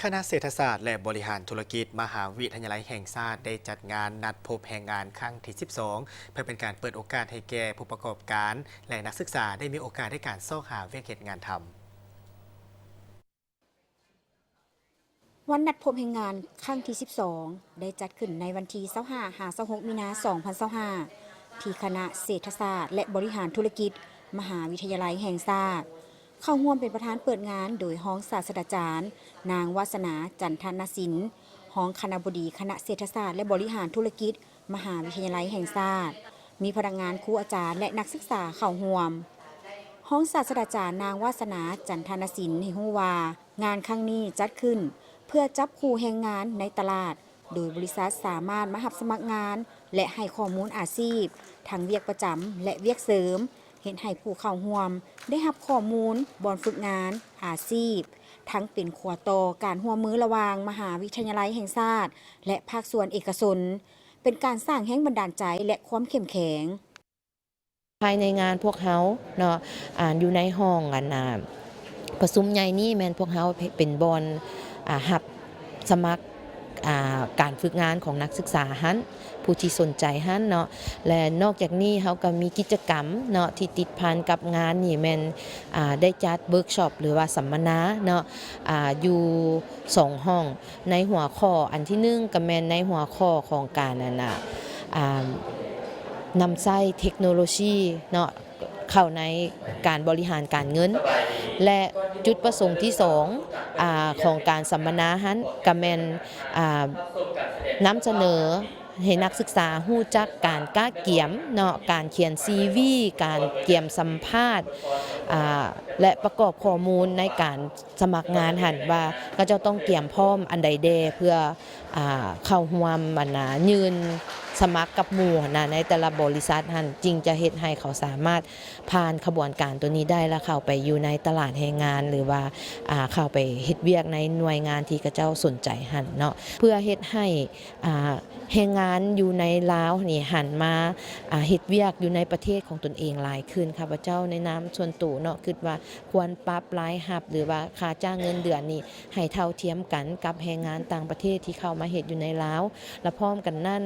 ຄະນະເສດຖະສາດ ແລະ ບໍລິຫານທຸລະກິດ ມະຫາວິທະຍາໄລແຫ່ງຊາດ ໄດ້ຈັດງານນັດພົບແຮງງານຄັ້ງທີສິບສອງ ເພື່ອເປັນການເປີດໂອກາດໃຫ້ແກ່ຜູ້ປະກອບການ ແລະ ນັກສຶກສາໄດ້ມີໂອກາດໃນການຊອກຫາວຽກເຮັດງານທຳ. ວັນນັດພົບແຮງງານຄັ້ງທີສິບສອງ ໄດ້ຈັດຂຶ້ນໃນວັນທີຊາວຫ້າ ຫາ ຊາວຫົກ ມີນາ ສອງພັນຊາວຫ້າ ທີ່ຄະນະເສດຖະສາດ ແລະ ບໍລິຫານທຸລະກິດ ມະຫາວິທະຍາໄລແຫ່ງຊາດ. ເຂົ້າຮ່ວມເປັນປະທານເປີດງານໂດຍຮອງສາດສະດາຈານ ນາງ ວາສະໜາ ຈັນທະນະສິນ ຮອງຄະນະບໍດີຄະນະເສດຖະສາດ ແລະ ບໍລິຫານທຸລະກິດ ມະຫາວິທະຍາໄລແຫ່ງຊາດ, ມີພະນັກງານ, ຄູອາຈານ ແລະ ນັກສຶກສາເຂົ້າຮ່ວມ. ຮອງສາດສະດາຈານ ນາງ ວາສະໜາ ຈັນທະນະສິນ ໃຫ້ຮູ້ວ່າ ງານຄັ້ງນີ້ຈັດຂຶ້ນເພື່ອຈັບຄູ່ແຮງງານໃນຕະຫຼາດ, ໂດຍບໍລິສັດສາມາດມາຮັບສະໝັກງານ ແລະ ໃຫ້ຂໍ້ມູນອາຊີບ ທັງວຽກປະຈຳ ແລະ ວຽກເສີມ, ເຮັດໃຫ້ຜູ້ເຂົ້າຮ່ວມໄດ້ຮັບຂໍ້ມູນບ່ອນຝຶກງານ, ອາຊີບ, ທັງເປັນຂົວຕໍ່ການຮ່ວມມືລະຫວ່າງມະຫາວິທະຍາໄລແຫ່ງຊາດ ແລະ ພາກສ່ວນເອກະຊົນ, ເປັນການສ້າງແຮງບັນດານໃຈ ແລະ ຄວາມເຂັ້ມແຂງ. ພາຍໃນງານພວກເຮົາເນາະ ອ່າ ຢູ່ໃນຫ້ອງ ອັນ ອ່າ ປະຊຸມໃຫຍ່ນີ້ ແມ່ນພວກເຮົາເປັນບ່ອນ ອ່າ ຮັບສະໝັກ ອ່າ ການຝຶກງານຂອງນັກສຶກສາຫັ້ນ ຜູ້ທີ່ສົນໃຈຫັ້ນເນາະ ແລະ ນອກຈາກນີ້ເຮົາກໍມີກິດຈະກຳເນາະ ທີ່ຕິດພັນກັບງານນີ້ແມ່ນ ອ່າ ໄດ້ຈັດເວີກຊັອບ ຫຼືວ່າສຳມະນາເນາະ ອ່າ ຢູ່ສອງຫ້ອງ ໃນຫົວຂໍ້ອັນທີໜຶ່ງກໍແມ່ນໃນຫົວຂໍ້ຂອງການ ອັນນ່າ ອ່າ ນຳໃຊ້ເທັກໂນໂລຊີເນາະ ເຂົ້າໃນການບໍລິຫານການເງິນ ແລະ ຈຸດປະສົງທີສອງ ອ່າ ຂອງການສຳມະນາຫັ້ນ ກໍແມ່ນ ອ່າ ນຳສະເໜີໃຫ້ນັກສຶກສາຮູ້ຈັກການກະກຽມເນາະ ການຂຽນຊີວີ ການກຽມສຳພາດ ອ່າ ແລະ ປະກອບຂໍ້ມູນໃນການ ສະໝັກງານຫັ້ນວ່າ ເຂົາເຈົ້າຕ້ອງກຽມພ້ອມອັນໃດແດ່ ເພື່ອ ອ່າ ເຂົ້າຮ່ວມ ອັນນ່າ ຍື່ນສະໝັກກັບໝູ່ຫັ້ນນະ ໃນແຕ່ລະບໍລິສັດຫັ້ນ ຈຶ່ງຈະເຮັດໃຫ້ເຂົາສາມາດຜ່ານຂະບວນການໂຕນີ້ໄດ້ ແລ້ວເຂົ້າໄປຢູ່ໃນຕະຫຼາດແຮງງານ ຫຼືວ່າ ອ່າ ເຂົ້າໄປເຮັດວຽກໃນໜ່ວຍງານທີ່ເຂົາເຈົ້າສົນໃຈຫັ້ນເນາະ ເພື່ອເຮັດໃຫ້ ອ່າ ແຮງງານຢູ່ໃນລາວນີ້ຫັນມາ ອ່າ ເຮັດວຽກຢູ່ໃນປະເທດຂອງຕົນເອງຫຼາຍຂຶ້ນ. ຂ້າພະເຈົ້າໃນນາມສ່ວນໂຕເນາະ ຄິດວ່າຄວນປັບລາຍຮັບ ຫຼືວ່າຄ່າຈ້າງເງິນເດືອນນີ້ໃຫ້ເທົ່າທຽມກັນກັບແຮງງານຕ່າງປະເທດທີ່ເຂົ້າມາເຮັດຢູ່ໃນລາວ ແລະ ພ້ອມກັນນັ້ນ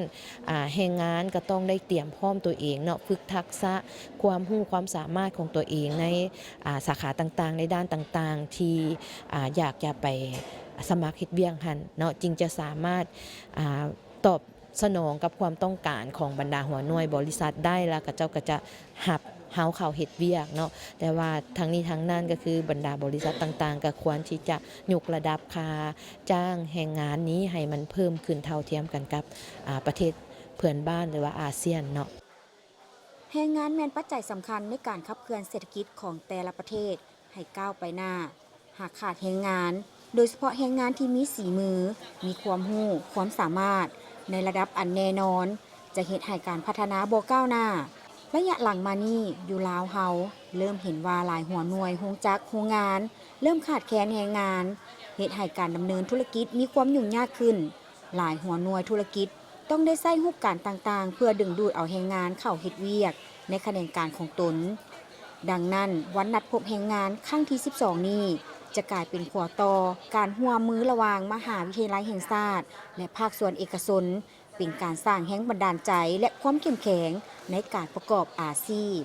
ອ່າ ແຮງງານກໍຕ້ອງໄດ້ຕຽມພ້ອມຕົວເອງເນາະ ຝຶກທັກສະຄວາມຮູ້ຄວາມສາມາດຂອງຕົວເອງໃນ ອ່າ ສາຂາຕ່າງໆ ໃນດ້ານຕ່າງໆ ທີ່ ອ່າ ຢາກຈະໄປສະໝັກເຮັດວຽກຫັ້ນເນາະ ຈຶ່ງຈະສາມາດ ອ່າ ຕອບສະໜອງກັບຄວາມຕ້ອງການຂອງບັນດາຫົວໜ່ວຍບໍລິສັດໄດ້ ແລ້ວເຂົາເຈົ້າກໍຈະຮັບເຮົາເຂົ້າເຮັດວຽກເນາະ. ແຕ່ວ່າທັງນີ້ທັງນັ້ນກໍຄືບັນດາບໍລິສັດຕ່າງໆ ກໍຄວນທີ່ຈະຍົກລະດັບຄ່າຈ້າງແຮງງານນີ້ໃຫ້ມັນເພີ່ມຂຶ້ນເທົ່າທຽມກັນກັບ ອາ ປະເທດເພື່ອນບ້ານ ຫຼືວ່າອາຊຽນເນາະ. ແຮງງານແມ່ນປັດໄຈສຳຄັນໃນການຂັບເຄື່ອນເສດຖະກິດຂອງແຕ່ລະປະເທດໃຫ້ກ້າວໄປໜ້າ. ຫາກຂາດແຮງງານ, ໂດຍສະເພາະແຮງງານທີ່ມີສີມື, ມີຄວາມຮູ້, ຄວາມສາມາດໃນລະດັບອັນແນ່ນອນ, ຈະເຮັດໃຫ້ການພັດທະນາບໍ່ກ້າວໜ້າ. ໄລຍະຫຼັງມານີ້, ຢູ່ລາວເຮົາເລີ່ມເຫັນວ່າຫຼາຍຫົວໜ່ວຍໂຮງຈັກ, ໂຮງງານເລີ່ມຂາດແຄນແຮງງານ, ເຮັດໃຫ້ການດຳເນີນທຸລະກິດມີຄວາມຫຍຸ້ງຍາກຂຶ້ນ. ຫຼາຍຫົວໜ່ວຍທຸລະກິດຕ້ອງໄດ້ໃຊ້ຮູບການຕ່າງໆ ເພື່ອດຶງດູດເອົາແຮງງານເຂົ້າເຮັດວຽກໃນຂະແໜງການຂອງຕົນ. ດັ່ງນັ້ນ, ວັນນັດພົບແຮງງານຄັ້ງທີສິບສອງນີ້ ຈະກາຍເປັນຂົວຕໍ່ການຮ່ວມມືລະຫວ່າງມະຫາວິທະຍາໄລແຫ່ງຊາດ ແລະ ພາກສ່ວນເອກະຊົນ, ເປັນການສ້າງແຮງບັນດານໃຈ ແລະ ຄວາມເຂັ້ມແຂງໃນການປະກອບອາຊີບ.